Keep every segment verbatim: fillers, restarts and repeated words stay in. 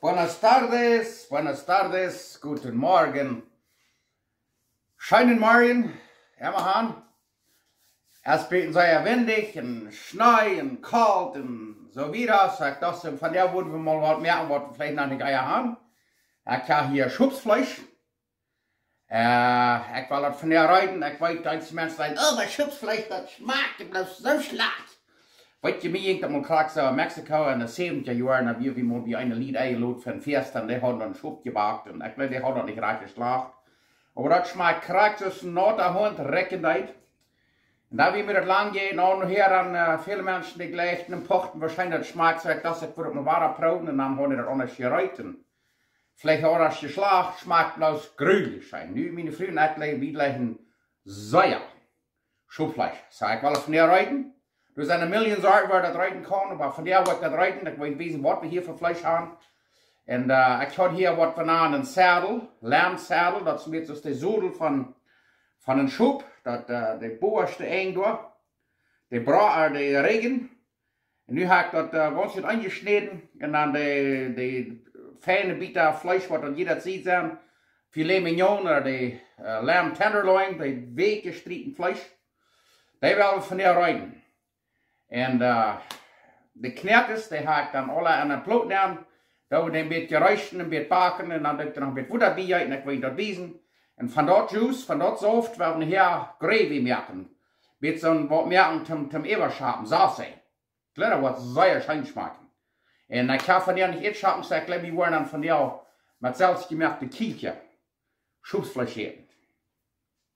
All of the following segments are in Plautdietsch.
Buenas tardes, buenas tardes, guten Morgen. Scheenen Morjen, emma han. Es bät sea windich un Schnee un kolt un soo wieda. Soo ekj docht, von doa wudden wie mol waut moaken, waut wie veleicht noch nich ea han. Ekj hab hia Schopsfleesch. Äh, ekj well daut von doa reeden. Ekj weet, daut Menschen sajen: "Oh, oba Schopsfleesch, daut schmakjt bloos soo schlajcht." Weet jie, mie jinkj daut mol krakjt soo en Mexiko en de säwentja Joaren, dan wia wie mol bie eene Lied enjelot fa een Fest un dee hauden dan Schop jebackt un ekj weet, dee hauden daut nich rajcht jeschlacht. Oba daut schmakjt krakjt soo aus een nota Hunt rikjen deed. Un dan wia mie daut lang jehäa, nu hia dan, äh, väle Menschen dee jlikjten un pochten woarschienlich daut schmakjt soo, ekj docht, ekj wudd daut mol wada proowen un dan hauden dee daut aundasch jereeten. Veleicht aundasch jeschlacht, schmakjt bloos jreslich scheen. Nu, miene Fru un ekj, wie jlikjen sea Schopfleesch. Soo, ekj well von doa reeden. Doa sent een Million Sorten, woo daut reeden kaun, oba von doa woa ekj daut reeden. Ekj well wiesen, waut wie hia fa Fleesch han. Un, äh, ekj hab hia waut wie nanen een saddle, lamb saddle. Daut es een bät soo aus de Sodel von, von een Schop. Daut, äh, de bowaschte Enj doa. De Bra-, äh, de Rigjen. Un nu hab ekj daut, äh, gaunz goot aunjeschnäden. Un dan de, de fiene Bieta Fleesch, waut daut jie daut seenen. Filet mignon ooda de, äh, lamb tenderloin, de weekje Strieten Fleesch. Dee well wie von doa reeden. Un, äh, de Knoakes, dee hab ekj dan aule aun de Plot jenomen. Doa woa wie een bät reesten, een bät backen un dan doo ekj doa noch een bät Wota bie jeeten, ekj well junt daut wiesen. Un von daut Juice, von daut Sauft, well wie hia Gravy moaken. Bät soo waut moaken toom, toom äwaschapen, Sauce. Kjlea woat sea scheen schmakjen. Un ekj hab von doa nich ieescht jeschaufen, soo ekj jleew, wie woaren dan von doa met selfst jemoakte Kjielkje Schopsfleesch äten.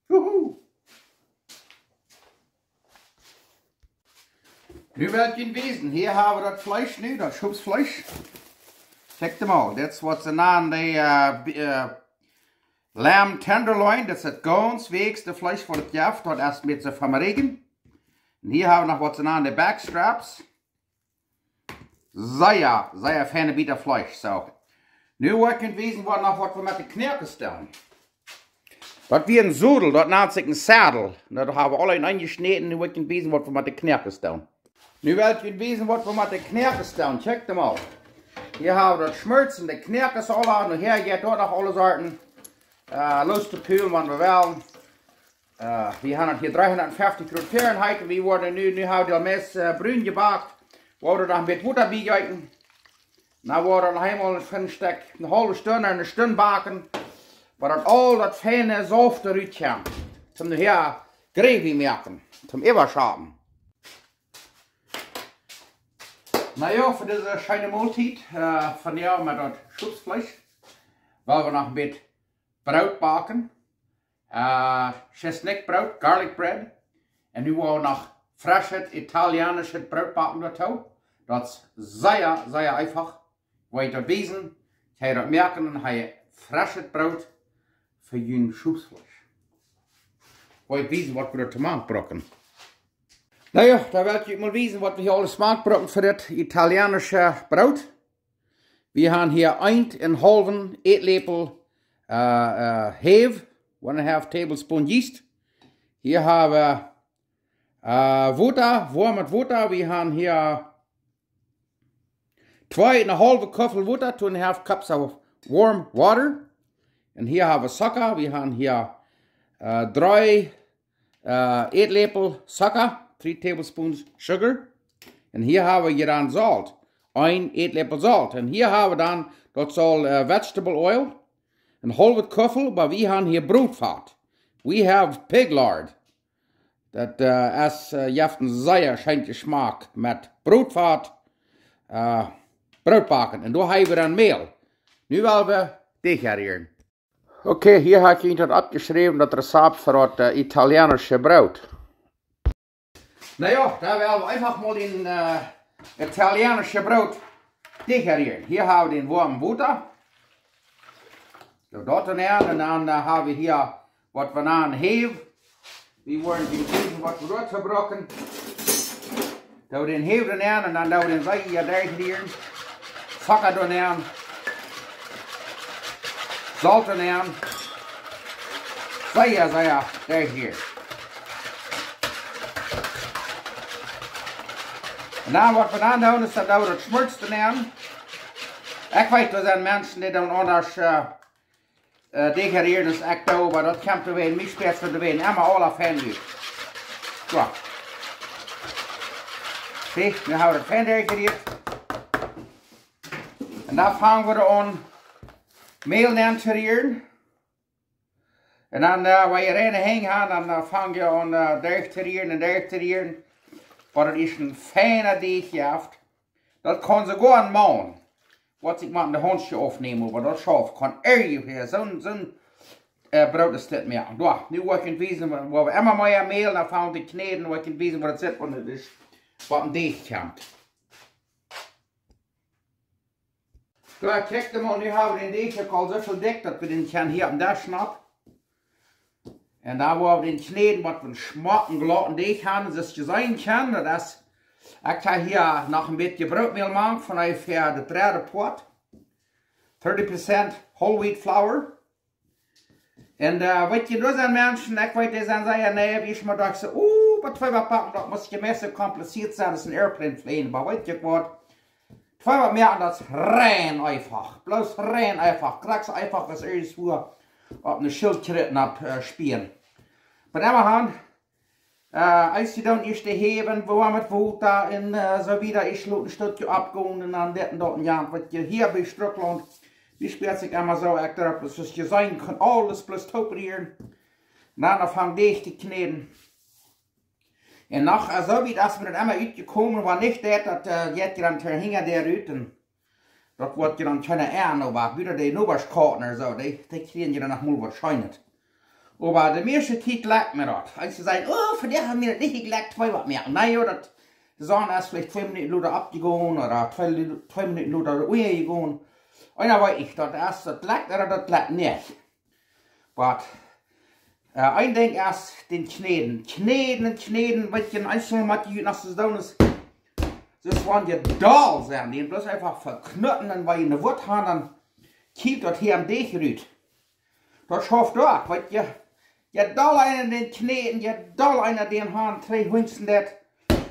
Juhu! Nu well ekj junt wiesen. Hia hab wie daut Fleesch nu, daut Schopsfleesch. Check dem aul. Daut es waut see nanen de, äh, bi-, äh, lamb tenderloin, daut es daut gaunz weekste Fleesch waut et jeft, daut es met soo von Rigjen. Un hia hab wie noch waut see nanen de backstraps. Sea, sea fiene Bieta Fleesch, soo. Nu well ekj junt wiesen, waut noch waut wie met de Knoakes doonen. Daut wia een Sodel, daut nant sikj een saddle. Daut hab wie aul aunjeschnäden, nu well ekj junt wiesen, waut wie met de Knoakes doonen. Nu well ekj junt wiesen, waut wie met de Knoakes doonen. Check dem aul. Hia hab wie daut Schmorts un de Knoakes aula. Nu hia jeit doa noch aule Sorten, äh, loos to poolen, wan wie wellen. Äh, wie han daut hia dreehundatfeftich Grod Fahrenheit un wie woaren nu, nu hab wie daut meist, äh, brun jebackt. Woa wie noch een bät Wota bie jeeten. Dan woa wie daut noch eemol fa een Stekj, eene haulwe Stund, eene Stund backen. Waut daut aul daut fiene Sauft rut kjemt. Toom hia Gravy moaken. Toom äwaschapen. Na jo, fa dise scheene Moltiet, äh, von doa met daut Schopsfleesch, well wie noch een bät Broot backen. Äh, Schisnikjbroot, garlic bread. Un nu woa wie noch freschet italienischet Broot backen doatoo. Daut es sea, sea eefach. Woa ekj junt daut wiesen. Ekj hab daut moaken un hab freschet Broot fa jun Schopsfleesch. Woa ekj wiesen, waut wie doa to moaken brucken. Na jo, dan well ekj junt mol wiesen, waut wie hia aules moaken brucken fa dit italienische Broot. Wie han hia een un een haulwen Ätläpel, äh, äh, Häw, one and a half tablespoon yeast. Hia hab wie, äh, Wota, woamet Wota. Wie han hia twee un een haulwe Kuffel Wota, two and a half cups of warm water. Un hia hab wie Zucka, wie han hia, äh, dree äh, Ätläpel Zucka, three tablespoons sugar. Un hia hab wie dan Solt, een Ätläpel Solt. Un hia hab wie dan, daut saul, äh, vegetable oil, een haulwet Kuffel, oba wie han hia Brotfat. We have pig lard. Daut, äh, es, äh, jeft een sea scheenen Schmack met Brotfat, äh, Broot backen. Un doa hab wie dan Mäl. Nu well wie Deajch rieren. Okay, hia hab ekj junt daut oppjeschräwen, daut Rezapt fa daut, äh, italienische Broot. Na jo, dan well wie eefach mol een, äh, italienische Broot Deajch rieren. Hia hab wie daut woame Wota. Soo, daut doa nenn. Un dan, äh, hab wie hia waut wie nanen Häw. Wie woaren dee wiesen, waut wie doa brucken. Dan doo wie dän Häw doa nenn un dan doo wie dän sea deich rieren. Zucka doa nenn. Solt doa nenn. Sea, sea deich rieren. Un dan waut wie dan doonen es, dan doo wie daut Schmorts doa nenn. Ekj weet, doa sent Menschen, dee dan aundasch, äh, äh, Deeg rieren aus ekj doo, oba daut kjemt doawäajen, mie spieet daut doawäajen emma aula fein ut. Soo. See, nu hab wie daut fein derchjerieet. Un dan fang wie aun, Mäl nenn to rieren. Un dan, äh, wan jie reine Henj han, dan, äh, fang jie aun, äh, derch to rieren un derch to rieren. Waut daut es een feina Deeg jeft. Daut kaun soogoa een Maun, waut sikj mau de Haundsche aufnämen, oba daut schauft, kaun irjentwäa soon, soon, äh, Broot aus dit moaken. Doa, nu woa ekj junt wiesen, wua, wua wie emma mea Mäl, dan fang wie to kjnäden, woa ekj junt wiesen, wua daut sitt, wan daut es, waut een Deeg kjemt. Doa, kjikj mol, nu hab wie dän Deeg uk aul soo väl dikj, daut wie dän kjennen hia oppem Desch schnappen. Un dan woa wie dän kjnäden, waut wie een schmocken gladen Deeg han, soo aus jie seenen kjennen. Daut es, ekj hab hia noch een bät Brootmäl mank, von onjefäa de dredde Poat. Thirty percent whole wheat flour. Un, äh, weet jie, doa sent Menschen, ekj weet, dee sent sea neidisch, oba daut see, oh, waut Tweeback backen, daut mott je mea soo kompliziert sennen aus een Airplane fleajen. Oba weet jie waut? Tweeback moaken, daut es rein eefach. Bloos rein eefach. Krakjt soo eefach aus irjentwua opp eene Schildkrett opp, äh, spieen. Oba emma han, äh, aus jie dan ieescht de Hewen, woa met Wota un, äh, soo wieda, ieescht loten een Stekj oppgonen un dan dit un daut un jant, waut jie hia bie Strucklaunt, dee spieet sikj emma soo, ekj doa opp, soo aus jie seenen kjennen, aules bloos toop rieren. Dan aunfangen Deeg to kjnäden. Un noch, äh, soo wiet es mie daut emma utjekomen, wan nich daut, daut, äh, jeit je dan hinja de Ruten. Daut woat je dan kjeene Enj, oba wada de Nobasch kauten ooda soo, dee, dee kjrieen je dan noch mol waut Scheenet. Oba de mieeschte Tiet jlekjt mie daut. Eenje sajen, oh, vondoag haft mie daut nich jejlekjt, Tweeback moaken. Na jo, daut, de Sonn es veleicht twee Minuten lota oppjegonen ooda twee, twee Minuten lota unjajegonen. Eena weet nich, daut es, daut jlekjt ooda daut jlekjt nich. Oba, äh, een Dinkj es dän kjnäden. Kjnäden un kjnäden, weet jie, eenjemol mott jie noch soo doonen, es, es wan jie doll sent, dee bloos eefach veknoten un wan jie ne Wut han, dan kjielt daut hia aum Deeg rut. Daut schauft uk, weet jie. Je dolla eena dän kjnäden, je dolla eena dän han, trigj hunjsen deit.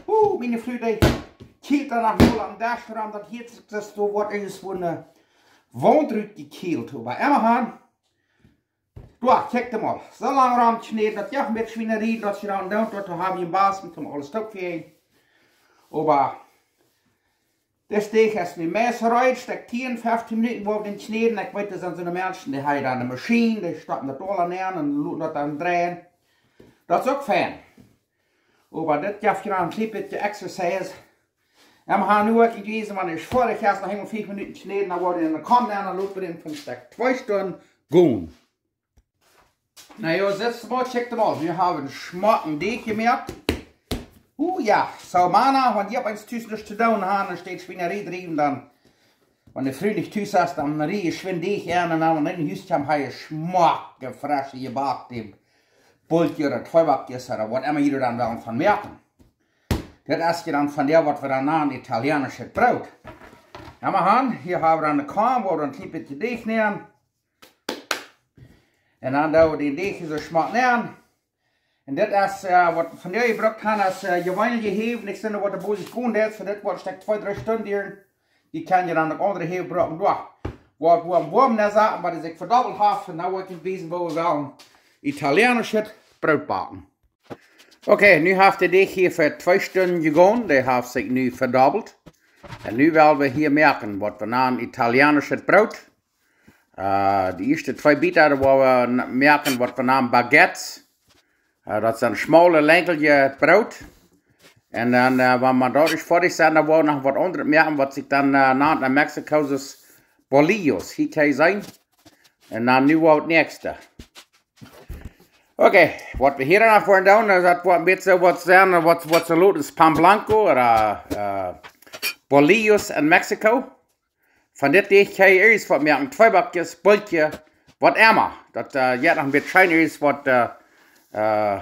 Uh, miene Fru, dee kjielt dan noch mol aum Desch rom, daut hieet sikj, daut doa woat irjentwua ne Waunt rutjekjielt. Oba emma han, doa, kjikj mol. Soo lang romkjnäden, daut je een bät Schwienarie, daut jie dan doonen, daut haben jie een Basen, om aules toop to kjrieen. Oba dit Deeg es nu meist reed, stekj tieen, feftieen Minuten woa wie dän kjnäden. Ekj weet, doa sent soone Menschen, dee haben dan ne Maschien, dee stoppen daut aula nenn un loten daut dan dreien. Daut es uk fein. Oba dit jeft je dan een kjlien bät exercise. Un wie gonen nu uk en wiesen, wan et foadich es, noch eemol fief Minuten kjnäden, dan woat et en de Kom nenn, dan loten wie dän fa een Stekj twee Stunden gonen. Na jo, sitst mol, kjikj mol. Nu haben wie een schmocken Deeg jemoakt. Uh jo, soo Mana, wan jie opp eemol tus nuscht to doonen haben, dan steit Schwienarie driewen, dan, wan de Fru nich tus es, dan rieej jie schwind Deeg aun un dan, wan eena en Hus kjemt, hab jie schmocke, fresche, jebackte Bulkjes ooda Tweebackjes ooda waut emma jie dan wellen von moaken. Dit es je dan von dee, waut wie dan nanen italienischet Broot. Emma han, hia haben wie dan de Kom, woa wie dan een kjlien bät Deeg nämen. Un dan doo wie dän Deeg hia soo schmock nenn. Un dit es, äh, waut wie vondoag jebrukt haben, es, äh, jeweenelje Hew. Ekj sie waut de Boos gonen deit, fa dit woat een Stekj twee, dree Stunden dieren. Jie kjennen je dan uk aundre Hew brucken, doa. Woat woam, woam nenn saten, waut sikj vedobbelt haft. Un dan woa ekj junt wiesen, woo wie wellen italienischet Broot backen. Okay, nu haft de Deeg hia fa twee Stunden jegonen. Dee haft sikj nu vedobbelt. Un nu well wie hia moaken, waut wie nanen italienischet Broot. Äh, de ieeschte twee Bieta, doa woa wie na-, moaken, waut wie nanen Baguettes. Äh, daut sent schmole, lenkelje Broot. Un dan, äh, wan wie doaderch foadich sent, dan woa wie noch waut aundret moaken, waut sikj dan, äh, nant en Mexiko soo aus bolillos. Hia kjenn jie seenen. Un dan nu woa wie daut näakjste. Okay, waut wie hia noch woaren doonen, es daut woat een bät soo waut sennen, waut, waut soo loten es pan blanco ooda, äh, bolillos en Mexiko. Von dit Deeg kjenn jie irjent waut moaken, Tweebackjes, Bulkjes, waut emma. Daut, äh, jeit noch een bät scheen irjent waut, äh, äh,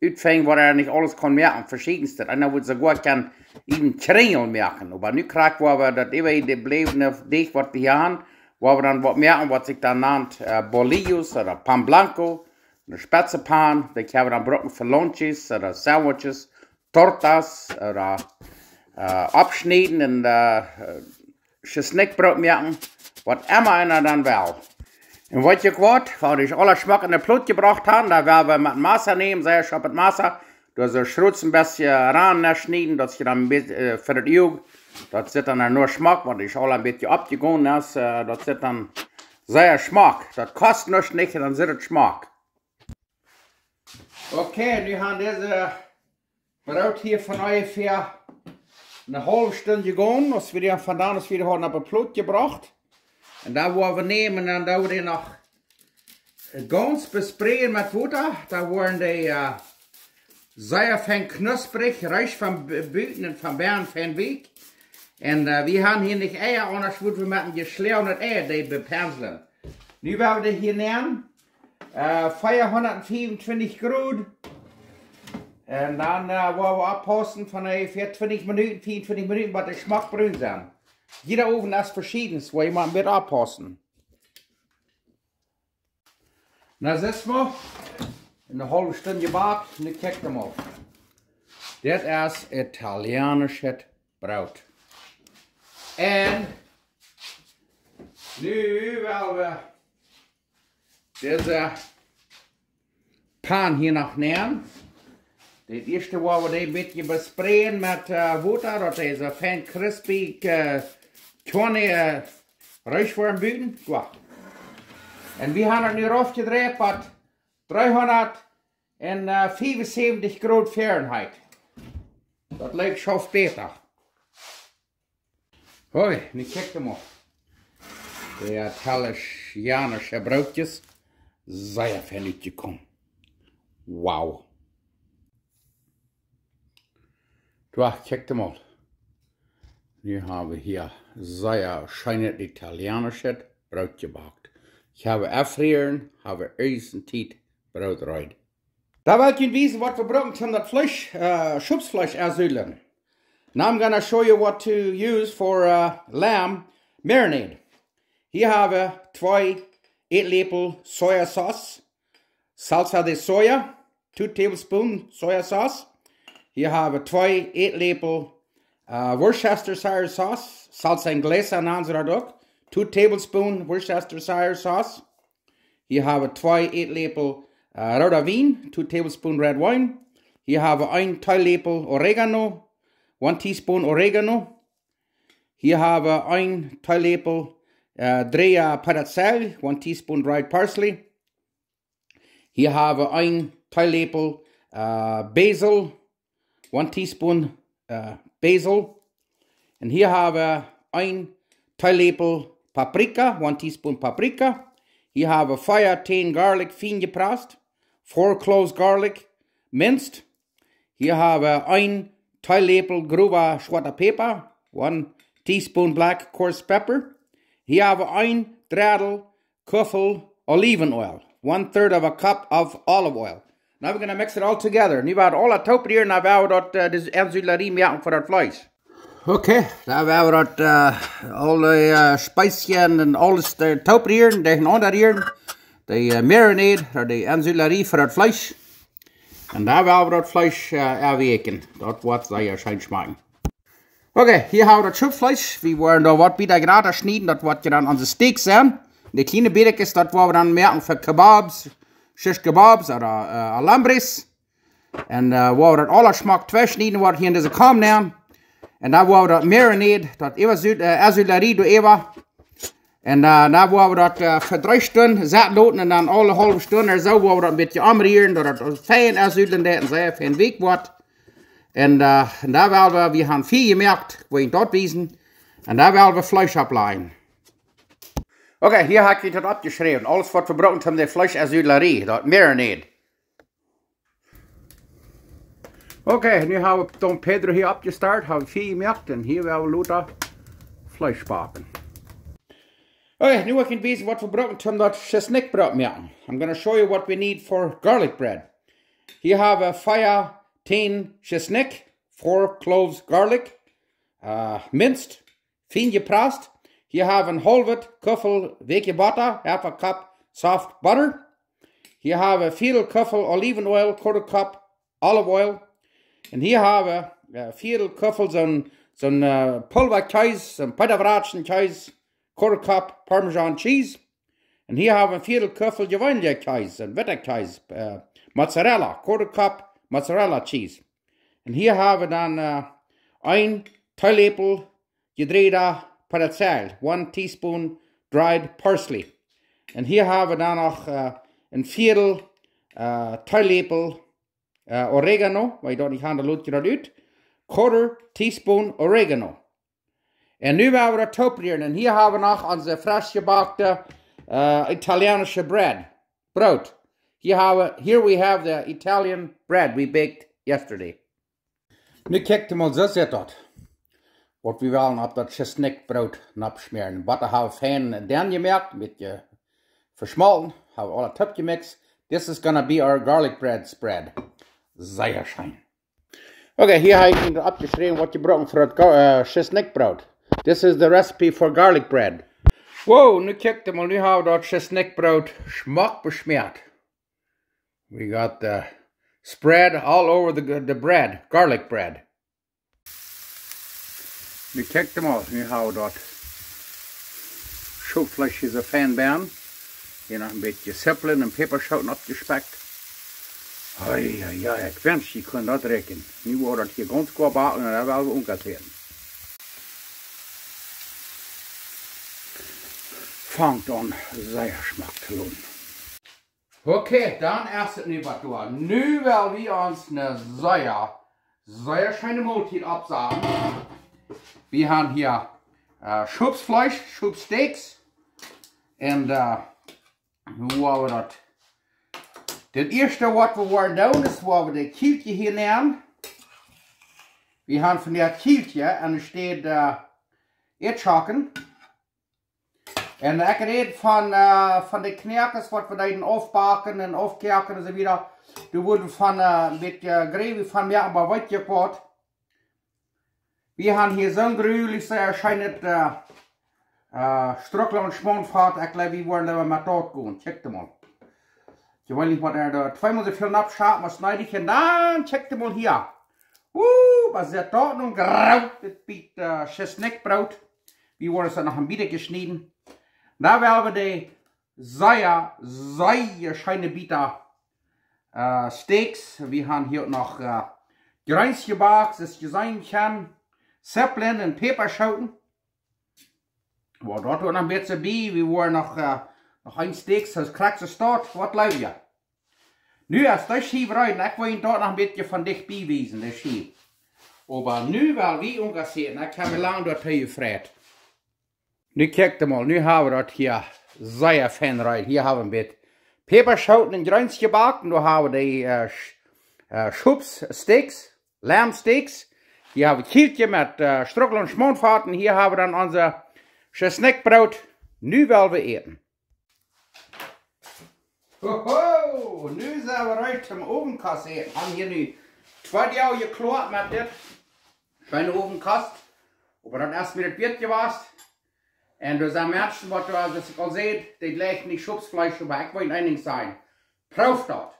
utfinjen, waut eena nich aules kaun moaken, veschiedenstet. Eena wudd soogoa kjennen een Kjrinjel moaken. Oba nu krakjt, woa wie daut äwaje jebläwne Deeg, waut wie hia haben, woa wie dan waut moaken, waut sikj dan nant, äh, bolillos ooda pan blanco, ne spetze Pan, dee kjenn wie dan brucken fa lunches ooda sandwiches, tortas ooda, äh, oppschnieden un, äh, äh, Schisnikjbroot moaken, waut emma eena dan well. Un weet jie waut, wan wie aula schmock en de Plot jebrocht haben, dan woa wie met Massa nämen, sea scharpet Massa, doa soo schrots een bät ran schnieden, daut see dan een bät, äh, fa daut Uag, daut sitt dan noch schmock, wan dee aula een bät oppjegonen es, äh, daut sitt dan sea schmock. Daut kost nuscht nich, dan sitt daut schmock. Okay, nu haben dise Broot hia von onjefäa eene haulwe Stund jegonen, aus wie dee vondoag, aus wie dee hauden opp de Plot jebrocht. Un dan woa wie nämen un dan woa wie dee noch gaunz bespreeden met Wota. Dan woaren dee, äh, sea fein knusprich, rein von b-, buten un von bennen fein weekj. Un, äh, wie haben hia nich Eia, aundasch wudd wie met een jeschloagenet Ei dee bepenslen. Nu woa wie dee hia nämen, äh, vea hundat fiefuntwintich Grod. Un dan, äh, woa wie oppaussen von onjefäa twintich Minuten, fiefuntwintich Minuten, waut dee schmock brun sent. Jieda Owen es veschieden, woa wie mau een bät oppaussen. Na, sitst mau. Eene haulwe Stund jebakt, nu kjikj mol. Dit es italiaanischet Broot. Un nu woa wie dise Pan hia noch nämen. Daut ieeschte woa wie dee een bät bespreeden met, äh, Wota, daut dee soo fein crispy, äh, kjone, äh, rein woaren buten. Goa. Un wie haben daut nu raufjedreit bie dreehundat un, äh, fiefuntwintich Grod Fahrenheit. Daut lijcht scheen bäta. Hoi, nu kjikj mol. Dee italianische Brootjes. Sea fein utjekomen. Wow. Doa, kjikj mol. Nu haben wie hia sea scheenet italiaanischet Broot jebakt. Ekj hab aunjefroaren, hab ieescht Tiet Broot reed. Dan well ekj junt wiesen, waut wie brucken toom daut Fleesch, äh, Schopsfleesch ensudlen. Now I'm gonna show you what to use for, uh, lamb marinade. Hia hab wie twee Ätläpel Soja Sauce, salsa de soja, two tablespoon soja sauce. Hia hab wie twee Ätläpel, äh, Worcestershire Sauce, salsa inglesa nanen see daut uk, two tablespoon Worcestershire Sauce. Hia hab wie twee Ätläpel, äh, rooda Wien, two tablespoon red wine. Hia hab wie een Teeläpel Oregano, one teaspoon Oregano. Hia hab wie een Teeläpel, äh, dräa Pedatzell, one teaspoon dried parsley. Hia hab wie een Teeläpel, äh, Basil, one teaspoon, äh, Basil. Un hia hab wie een Teeläpel Paprika, one teaspoon Paprika. Hia hab wie vea Tänen garlic fien jeprast, four cloves garlic minced. Hia hab wie een Teeläpel growa schwoata Päpa, one teaspoon black coarse pepper. Hia hab wie een Dredel Kuffel olive oil, one third of a cup of olive oil. Now we're gonna mix it all together. Nu woa wie aula toop rieren, dan woa wie daut, äh, dise Ensudlerie moaken fa daut Fleesch. Okay, dan woa wie daut, äh, aule, äh, Spezien un aules, äh, toop rieren, derchenaunda rieren. Dee, äh, marinade, ooda dee Ensudlerie fa daut Fleesch. Un dan woa wie daut Fleesch, äh, enwieekjen. Daut woat sea scheen schmakjen. Okay, hia hab wie daut Schopfleesch. Wie woaren doa waut bät jrata schnieden, daut woat je dan onse Steaks sennen. De kjliene Bätjes, daut woa wie dan moaken fa Kebabs, Shish Kebabs ooda, äh, Alambres. Un, äh, woa wie daut aula schmock tweischnieden, woa wie hia en dise Kom nämen. Un dan woa wie daut marinade, daut äwa Sü-, äh, Ensudlerie doa äwa. Un, äh, dan woa wie daut, äh, fa dree Stunden sitten loten un dan aule haulwe Stund ooda soo woa wie daut een bät omrieren, daut daut fein ensudlen deit un sea fein weekj woat. Un, äh, un dan woa wie, wie haben Fleesch jemoakt, woa ekj daut wiesen. Un dan woa wie Fleesch oppläajen. Okay, hia hab ekj daut oppjeschräwen. Aules waut wie brucken toom daut Fleesch Ensudlerie, daut marinade. Okay, nu hab wie Don Pedro hia oppjestalt, hab wie Fleesch jemoakt un hia woa wie lota Fleesch backen. Okay, nu woa ekj junt wiesen waut wie brucken toom daut Schisnikjbroot moaken. I'm gonna show you what we need for garlic bread. Hia hab wie vea Tänen Schisnikj, four cloves garlic, äh, minced, fien jeprast. Hia hab wie een haulwet Kuffel weekje Botta, half a cup soft butter. Hia hab wie Viedel Kuffel olive oil, quarter cup olive oil. Un hia hab wie, äh, Viedel Kuffel soon, Soon äh, Pulva Kjees, soon Peetwuatsjen Kjees, quarter cup Parmesan cheese. Un hia hab wie een Viedel Kuffel jeweenelja Kjees, een witta Kjees, äh, Mozzarella, quarter cup Mozzarella cheese. Un hia hab wie dan äh, een Teeläpel jedräda Petersilie, one teaspoon dried parsley. Un hia hab wie dan noch äh, een Viedel äh, Teeläpel äh, Oregano, wiels daut nich aundasch lot jie daut ut. Quarter teaspoon Oregano. Un nu woa wie daut tooprieren. Un hia hab wie noch onse fresch jebackte äh, italienische Bread. Broot. Hia hab wie, here we have the Italian bread we baked yesterday. Nu kjikjt mol, soo sitt daut. Waut wie wellen opp daut Schisnikjbroot nopp schmäaren. Botta hab wie fein denn jemoakt, een bät veschmolten, hab wie aules toopjemixt. This is gonna be our garlic bread spread. Sea scheen. Okay, hia hab ekj oppjeschräwen, waut jie brucken fa daut Ga- äh, Schisnikjbroot. This is the recipe for garlic bread. Wow, nu kjikjt mol, nu hab wie daut Schisnikjbroot schmock beschmäat. We got the spread all over the, the bread, garlic bread. Nu kjikjt mol, nu hab wie daut Schopfleesch hia soo fein bie. Hia noch een bät Sipplen un Päpaschooten oppjespekjt. Ai, ai, ai, ekj wensch, jie kunnen daut rikjen. Nu woat daut hia gaunz goa backen un dan woa wie omkasseren. Fangt aun sea schmock to loten. Okay, dan es et nu waut doa. Nu well wie ons ne sea, sea scheene Moltiet oppsaten. Wie haben hia äh, Schopfleesch, Schopfsteaks. Un äh, nu woa wie daut. Daut ieeschte waut wie woaren doonen es, woa wie de Kjieltje hia nämen. Wie haben von daut Kjieltje aun de Städ äh, Eadschocken. Un ekj räd von, äh, von de Knoakes, waut wie deeden aufbacken un aufkoaken un soo wieda. Doa woat von äh, een bät äh, gravy von moaken, oba weet jie waut? Wie haben hia soon grulich sea scheenet äh, äh, Strucklaunt Schmauntfat. Ekj jleew, wie woaren doa met daut gonen. Kjikjt mol. Jie wellen nich waut doa tweemol soo väl nopp schapen aus needich. Un dan kjikjt mol hia. Uh, waut sitt daut nu groot, dit Bät äh, Schisnikjbroot. Wie woaren daut noch een bät jeschnäden. Dan woa wie de sea, sea scheene Bät äh, Steaks. Wie haben hia noch äh, Jreens jebackt, soo aus jie seenen kjennen. Sipplen un Päpaschooten. Woa, daut woat noch een bät bie. Wie woaren noch, äh, noch een Steak, soo aus krakjt soo staut. Waut jleew jie? Nu es de Schiew reed, ekj well junt daut noch een bät von dicht bie wiesen, de Schiew. Oba nu well wie omkasseren, ekj hab mie lang doatoo jefreit. Nu kjikjt mol, nu haben wie daut hia sea fein reed. Hia haben wie een bät Päpaschooten un Jreens jebackt. Un doa haben wie de äh, Sch- äh, Schopfsteaks, Lamb Steaks. Hia haben wie Kjieltje met äh, Strucklaunt Schmauntfat. Un hia haben wie dan onse Schisnikjbroot. Nu well wie äten. Hoho, nu sent wie reed toom Owenkost äten. Haben hia nu twee Doag jekloat met dit. Scheene Owenkost. Oba daut es mie daut wieet jewast. Un doa sent Menschen waut doa, soo aus ekj aul säd, dee jlikjen nich Schopfleesch, oba ekj well een Dinkj sajen. Prooft daut.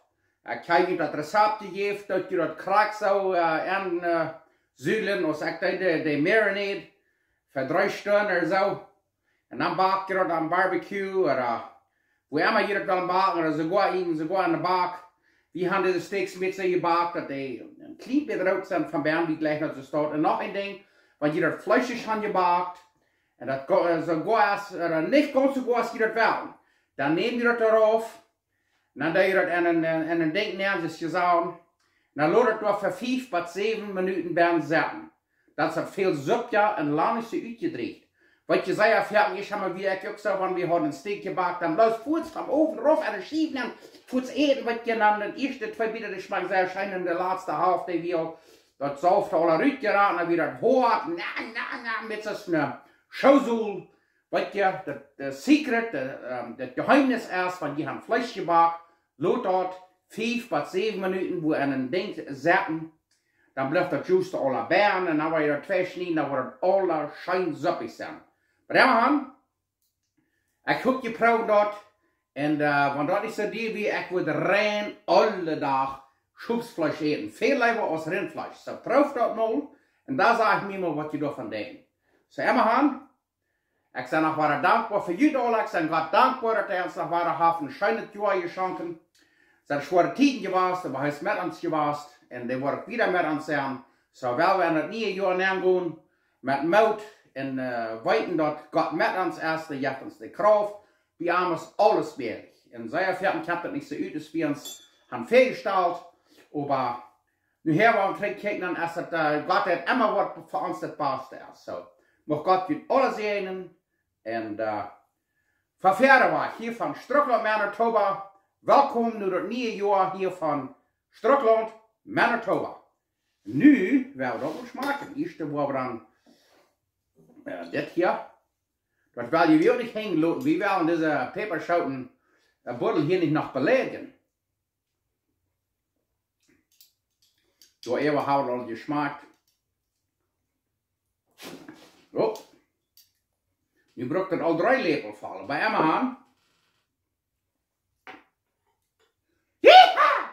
Ekj hab junt daut Rezept jejäft, daut jie daut krakjt soo äh, aun äh, süllen, aus ekj deed de, de marinade, fa dree Stunden ooda soo. Un dan backt jie daut aum Barbecue ooda wua emma jie daut wellen backen, ooda soogoa en, soogoa en de Back. Wie haben dise Steaks met soo jebackt, daut dee een kjlien bät root sent von bennen, wie jlikjen daut soo staut. Un noch een Dinkj, wan jie daut Fleesch haben jebackt, un daut go- äh, soo goot es, ooda nich gaunz soo goot es aus jie daut wellen, dan näm jie daut doarauf, un dan doo jie daut en een, en een Dinkj nämen, soo aus jie sajen. Un dan lot daut doa fa fief bat säwen Minuten bennen sitten. Dan es daut väl supja un lang nich soo utjedrieecht. Waut jie sajen, ekj hab mie, ekj hab mie uk soo, wan wie hauden een Steak jebackt, dan bloos fuaz vom Owen rauf en de Schiew un fuaz äten, waut jie dan de ieeschte twee Bieten, dee schmakjt sea scheen, un de latste Halft, dee wia aul daut Sauft aul rutjerat, dan wia daut hoat, na, na, na, met soone Schoosull. Waut jie, daut, de secret, de, ähm, daut Jeheemnis es, wan jie haben Fleesch jebackt, lot daut fief bat säwen Minuten wua en een Dinkj sitten. Dan blift daut Juice aula bennen un dan woa jie daut twei schnieden, dan woat daut aula scheen suppich sennen. Oba dan, ekj hop jie proowen daut. Un äh, wan daut nich soo dia wia, ekj wudd rein aule Dach Schopfleesch äten. Väl leewa aus Rintfleesch. Soo prooft daut mol. Un doa saj ekj mie mol, waut jie doavon denkjen. Soo, emma han, ekj sie noch wada dankboa fa junt aula. Ekj sie Gott dankboa, daut hee ons noch wada haft een scheenet Joa jeschonken. Sent schwoare Tieden jewast, oba hee es met ons jewast. Un hee woat wieda met ons sennen. Soo well wie en daut niee Joa nengonen met Moot un, äh, weeten, daut Gott met ons es, dee jeft ons de Krauft. Bie am es aules mäajlich. Un sea foaken kjemt daut nich soo ut, aus wie ons han väajestalt. Oba nu hia, wan wie trigj kjikjen, dan es daut, äh, Gott, dee emma woat fa ons daut Baste es. Soo, mucht Gott junt aula säajnen. Un, äh, von wiet wajch hia von Strucklaund, Manitoba. Welkom no daut niee Joa hia von Strucklaund, Manitoba. Nu well wie daut mol schmakjen. Ieescht woa wie dan, äh, dit hia. Daut well wie werkjlich henjen loten. Wie wellen dise Päpaschooten, äh, Buddel hia nich noch beleidijen. Soo, äwa hab wie aul jeschmakt. Oh. Nu brukt daut aul dree Läpel faulen. Bie emma han. Yeehaw!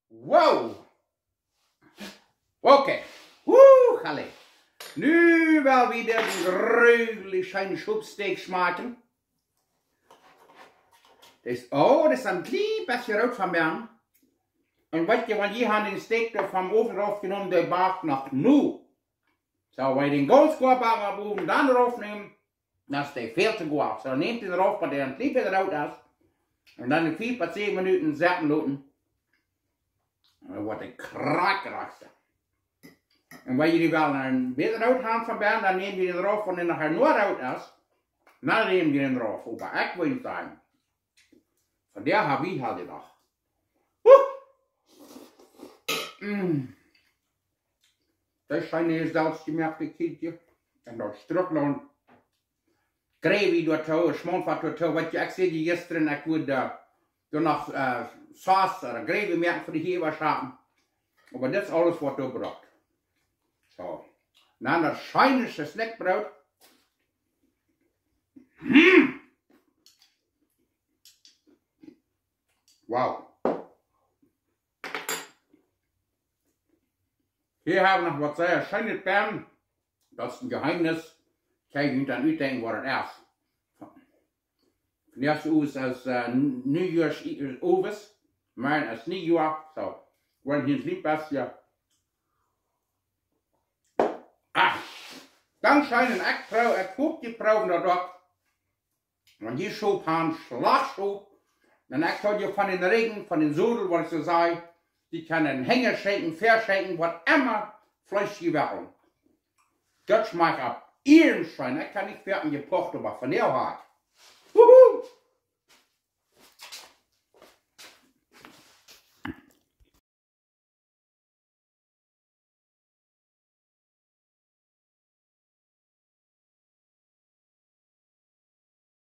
Wow! Okay. Wuh, halle. Nu well wie disen grulich scheenen Schopsteak schmakjen. Daut es, oh, daut es een kjlien bät root von bennen. Un weet jie, wan jie han dän Steak doa vom Owen rauf jenomen, dee backt noch nu. Soo, wan jie dän gaunz goa backen opp Owen, dan rauf nämen, dan es dee väl too goa. Soo, nämt dän rauf, waut dee een kjlien bät root es. Un dan fiew bat säwen Minuten sitten loten. Un dan woat dee krakjt root. Un wan jie dee wellen een bät root han von bennen, dan nämt jie dän rauf, wan dee noch een bät root es. Dan nämt jie dän rauf. Oba ekj well sajen, von dee hab wie haulf jedocht. Huh! Mm. Daut es een selfstjemachtet Kjielkje. Un daut Strucklaund Gravy doatoo, Schmauntfat doatoo. Weet jie, ekj säd jistren, ekj wudd, äh, doa noch, äh, Sauce ooda Gravy moaken fa de Hiewaschoten. Oba dit es aules, waut doa brukt. Soo. Dan daut scheene Snackbroot. Mm. Wow. Hia hab wie noch waut sea scheenet bie. Daut es een Jeheemnis. Kjikj, jie motten dan utdenkjen, waut daut es. Von ieescht es, äh, Niejooschowes, morjen es Niejoa. Soo, wie woaren hia een kjlien bät. Ah, dankscheen. Un ekj proow, ekj hop, jie proowen daut uk. Wan jie Schop han, Schlachtschop, dan ekj haud je von dän Rigjen, von dän Sodel, waut ekj soo säd, dee kjennen Hinja schekjen, Fäa schekjen, waut emma Fleesch jie wellen. Daut schmakjt opp ieren scheen. Ekj kaun nich foaken jepocht, oba von dee hab ekj.